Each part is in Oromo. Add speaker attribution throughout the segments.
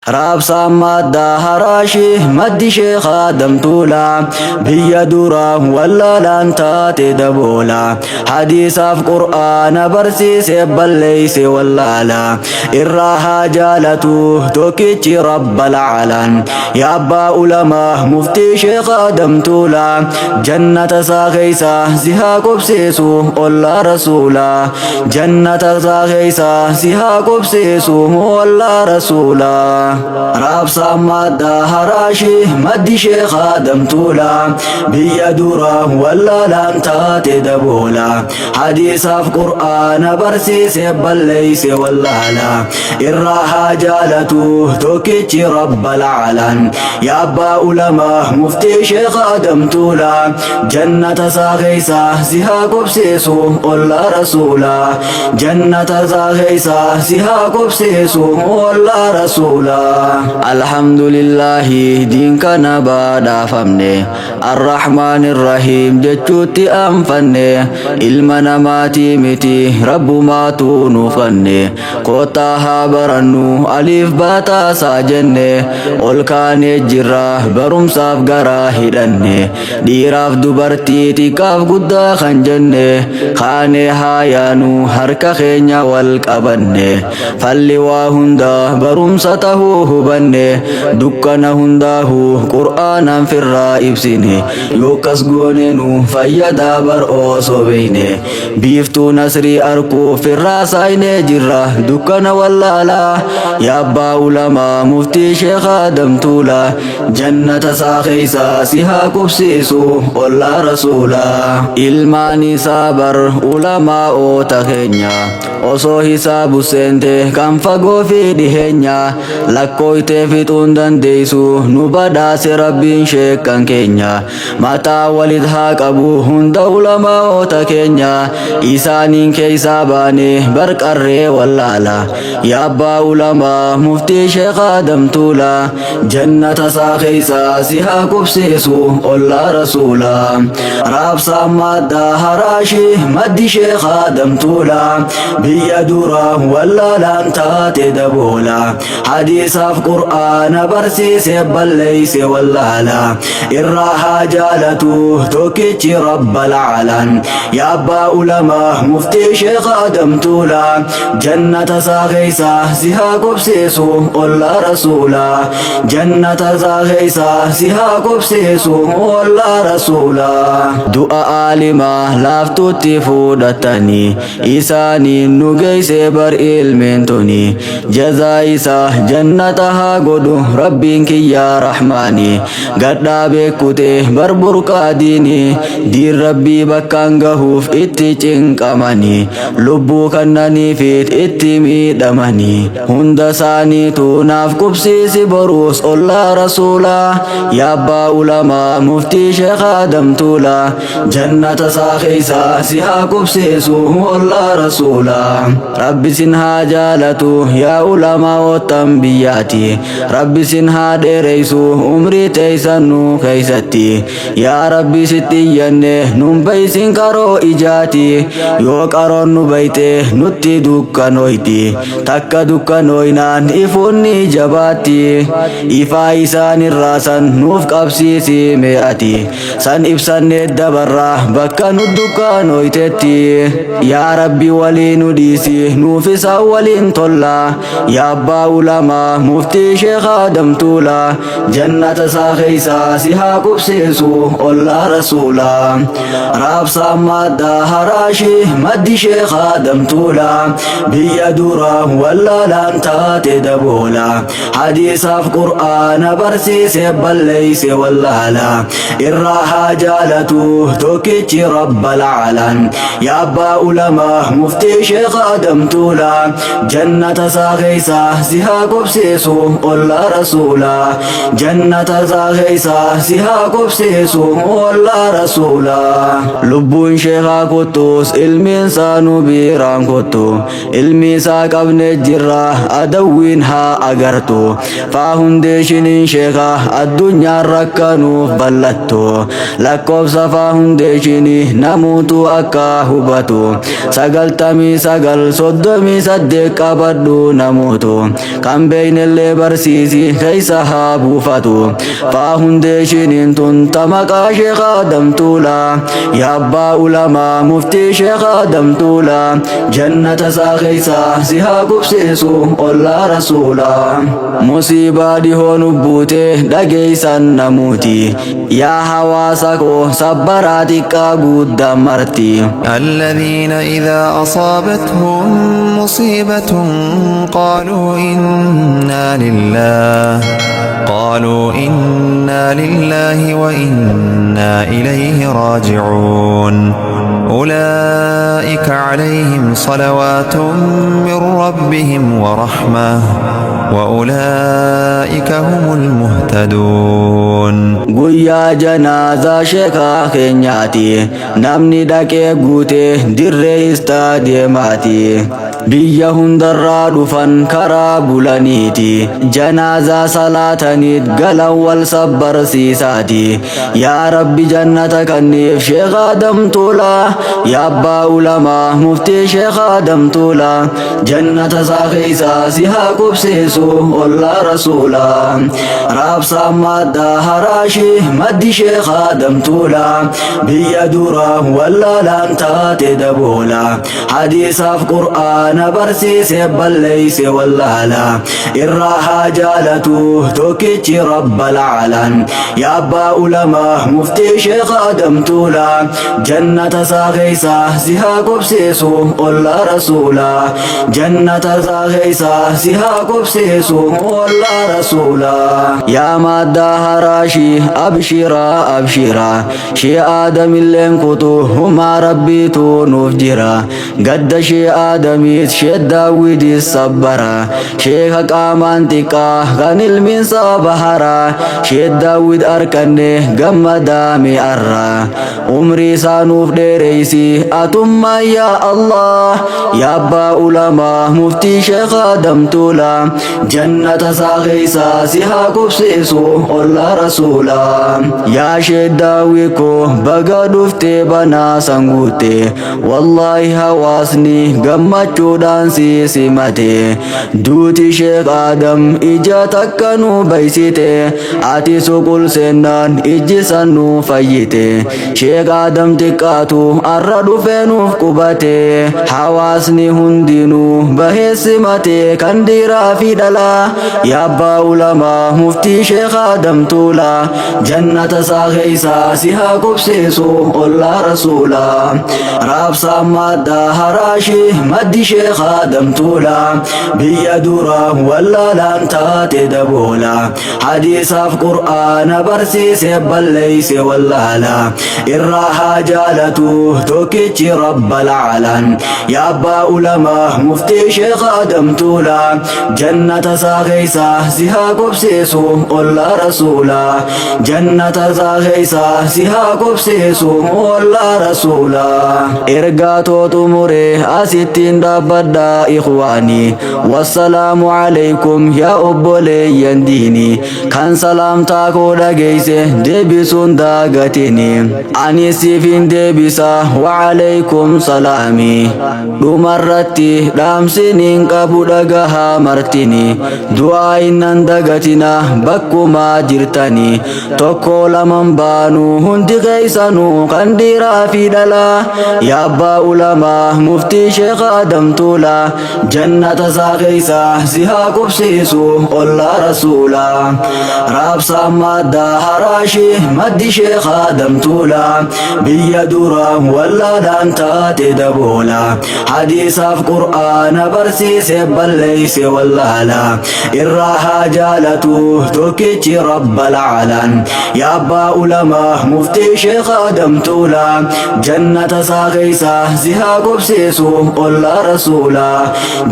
Speaker 1: Raabsaan madda haraashii maddi sheekhaa damtuula biyya duraa wallaalaan taate daboola hadiisaaf qur'aana barsiise balleeyse wallaala irraa haa jaalatu tokkichi rabbal caalaan yaa abbaa ulamaa muftii sheekhaa damtuula jannata isaa keeysa si haa qubsiisu ollaa rasuula jannata isaa keeysa si haa qubsiisu ollaa rasuula. Raabsaan madda haraashii maddi sheekhaa damtuula biyya dura wallaalaan taate daboola hadiisaaf qur'aana barsiise balleeyse wallaala irraa haa jaalatu tokkichi rabbal caalaan yaa abbaa ulamaa muftii sheekhaa damtuula jannata isaa keeysa si haa qubsiisu ollaa rasuula jannata isaa keeysa si haa qubsiisu ollaa rasuula. Alhamdulillahi diin kana badhaafamne arrahmaan irrahiim jechuutti anfanne ilma namaatii miti rabbumaatu nuuf kanne koottaa haa barannu aliif baataasaa jenne ol kaanee jirra barumsaaf garaa hidhanne dhiiraaf dubartii xiqqaaf guddaa kan jenne kaanee haa yaanu harka keenya wal qabanne falli waa hundaa barumsa tahuu hubanne dukkana hundaahu qur'aanaan firraa ibsine yookas goone nu fayyadaa bar osoo beeyne biiftuu nasrii arkuu firraa saayinee jirra dukkana wallaalaa yaa abbaa ulamaa muftii sheekhaa damtuula jannata isaa keeysa si haa qubsiisu ollaa rasuulaa. Ilmaan isaa bar ulamaa'oota keenya osoo hisaabu seente kan fagoo fi dhiheenya lakkooytee fixuun dandeeysu nu badhaase rabbiin sheekkan keenya mataa walit haa qabu hunda ulamaa'oota keenya isaaniin keeysaa baane barqarree wallaala yaa abbaa ulamaa muftii sheekhaa damtuula jannata isaa keeysa si haa qubsiisu ollaa rasuula. Raabsaan madda haraashii maddi sheekhaa damtuula biyya dura wallaalaan taate daboola hadiisaaf qur'aana barsiise balleeyse wallaala irraa haa jaalatu tokkichi rabbal caalaan yaa abbaa ulamaa muftii sheekhaa damtuula jannata isaa keeysa si haa qubsiisu ollaa rasuula jannata isaa keeysa si haa qubsiisu ollaa rasuula. Du'a aalimaa laaftutti fudhatanii isaaniin nu geeyse bar ilmeen tuni jazaa isaa jannata haa godhu rabbiin kiyyaa rahmaani gadhaa beekute bar burqaa diini diin rabbii bakkaan gahuuf itti cinqamanii lubbuu kannaniifit itti miidhamanii hunda isaaniitu naaf qubsiisi boruus ollaa rasuulaa yaa abbaa ulamaa muftii sheekhaa damtuula jannata isaa keeysa si haa qubsiisu ollaa rasuulaa. Rabbi sin haa jaalatu yaa ulamaa oottan biyyaati rabbi sin haa dheereysu umrii teeysan nu keeysatti yaa rabbi sitti iyyanne nun baysin qaroo ijaati yoo qaroon nu bayte nutti dukkanoyti takka dukkanoynaan ifuun ni jabaatti ifaa isaan irraa san nuuf qabsiisi mee'ati san ibsannee dabarra bakka nu dukkanoytetti yaa rabbi walii nu dhiisi nuuf isaan waliin tolla yaa abbaa ulamaa muftii sheekhaa damtuula jannata isaa keeysa si haa qubsiisu ollaa rasuula. Raabsaan madda haraashii maddi sheekhaa damtuula biyya dura wallaalaan taate daboola hadiisaaf qur'aana barsiise balleeyse wallaala irraa haa jaalatu tokkichi rabbal caalaan yaa abbaa ulamaa muftii sheekhaa damtuula jannata isaa keeysa si haa qubsiisu ollaa rasuula jannata isaa keeysa si haa qubsiisu ollaa rasuula. Lubbuun sheekaa kottus ilmiin isaa nu biiraan kottu ilmi isaa qabne jirra adawwiin haa agartu faahundeeshiniin sheekaa addunyaan rakkanuuf bal'attu lakkoofsa faahundeeshinii namuutu akka hubatu 99 38 qabadhu namuutu kan beekne. barsiifnellee barsiisi keessa haa buufatu. Faahundeeshiniin tun ta maqaa Sheekh Aadam Tuulaa. Yaa abbaa ulamaa muftii Sheekh Aadam Tuulaa. Jannata isaa keessa si haa qubsiisu ollaa rasuulaa. Musiibaa dhihoo nu buute dhageessan namuuti. Yaa hawaasa koo sabbaraa xiqqaa guddaan marti.
Speaker 2: الذين إذا أصابتهم مصيبة قالوا إنا لله قالوا إنا لله وإنا إليه راجعون أولئك عليهم صلوات من ربهم ورحمة وأولئك هم المهتدون.
Speaker 1: Guyyaa janaazaa sheekaa keenyaati. Namni dhaqee guute dirree istaadiyeemaati. Biyya hundarraa dhufan karaa bulaniiti. Janaazaa salaataniit galan wal sabbarsiisaati. Yaa Rabbi jannata kanniif Sheekh Aadam Tuulaa. Yaa abbaa ulamaa muftii Sheekh Aadam Tuulaa. Jannata isaa keessa si haa qubsiisu ollaa rasuulaa. Raabsaa madda haraashii maddi Sheekh Aadam Tuulaa. Biyya dura wallaalaan taate daboola. Hadiisaaf Qur'aana barsiise balleeyse wallaala. Irraa haa jaalatu tokkichi Rabbal caalaan. Yaa abbaa ulamaa muftii Sheekh Aadam Tuulaa. Jannata isaa keessa si haa qubsiisu ollaa rasuulaa. Jannata isaa keessa si haa qubsiisu ollaa rasuulaa. Yaa madda haraashii abshiraa abshiraa. Shee Aadamilleen kutu humaa Rabbiitu nuuf jira. Gadda Shee Aadamiit Shee Daawwidis sabbara. Sheeka qaamaan xiqqaa kan ilmiinsaa bahara. Shee Daawwid arkanne gammadaa mi'arra. Umrii isaa nuuf dheereysi atummaa yaa Allah. Yaa abbaa ulamaa muftii Sheekh Aadam Tuulaa. Jannata isaa keessa si haa qubsiisu ollaa rasuulaa. Yaa Shee Daawwi koo baga dhuftee banaa san guutte. Wallaahi hawaasni gammachuudhaan si simate. Duuti Sheekh Aadam ija takka nu baysite. Ati suqul seennaan ijji san nu fayyite. Sheekh Aadam xiqqaatu arra dhufee nuuf qubate. Hawaasni hundinuu bahee simate kan dhiiraa fi dhalaa. Yaa abbaa ulamaa muftii Sheekh Aadam Tuulaa. Jannata isaa keessa si haa qubsiisu ollaa rasuulaa. Raabsaa madda haraashii maddi Sheekh Aadam Tuulaa. Biyya dura wallaalaan taate daboola. Hadiisaaf Qur'aana barsiise balleeyse wallaala. Irraa haa jaalatu tokkichi Rabbal caalaan. Yaa abbaa ulamaa muftii Sheekh Aadam Tuulaa. Jannata isaa keessa si haa qubsiisu ollaa rasuulaa. Jannata isaa keessa si haa qubsiisu ollaa rasuulaa. Ergaa too xumuree asittiin dhaabbadhaa ikhwaanii. Wassalaamu alaikum yaa obboleeyyan diinii. Kan salaamtaa koo dhageeyse deebisuun daagatini. Ani siifin deebisa wa alaikum salaami. Dhumarratti dhaamsiniin qabu dhagahaa martini. Du'aa innan dagatina bakkumaa jirtani. Tokko laman baanu hundi keeysanuu kan dhiiraa fi dhalaa. Yaa abbaa ulamaa muftii Sheekh Aadam Tuulaa. Jannata isaa keessa si haa qubsiisu ollaa rasuulaa. Raabsaa madda haraashii maddi Sheekh Aadam Tuulaa. Biyya dura wallaalaan taate daboola. Hadiisaaf Qur'aana barsiise balleeyse wallaala. Irraa haa jaalatu tokkichi Rabbal caalaan. Yaa abbaa ulamaa muftii Sheekh Aadam Tuulaa. Jannata isaa keessa si haa qubsiisu ollaa rasuulaa.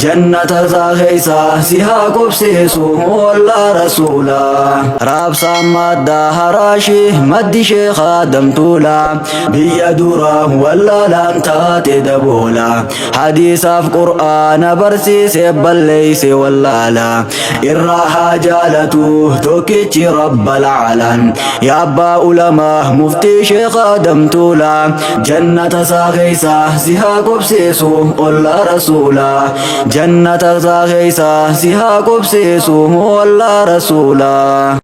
Speaker 1: Jannata isaa keessa si haa qubsiisu ollaa rasuulaa. Raabsaa madda haraashii maddi Sheekh Aadam Tuulaa. Biyya dura Wallaalaan taate daboola. Hadiisaaf Qur'aana barsiise balleeyse wallaala. Irraa haa jaalatu tokkichi Rabbal aalaan. Yaa abbaa ulamaa muftii Sheekh Adam Tuulaa. Jannata isaa keeysa si haa qubsiisu ollaa Rasuulaa. Jannata isaa keeysa si haa qubsiisu ollaa Rasuulaa.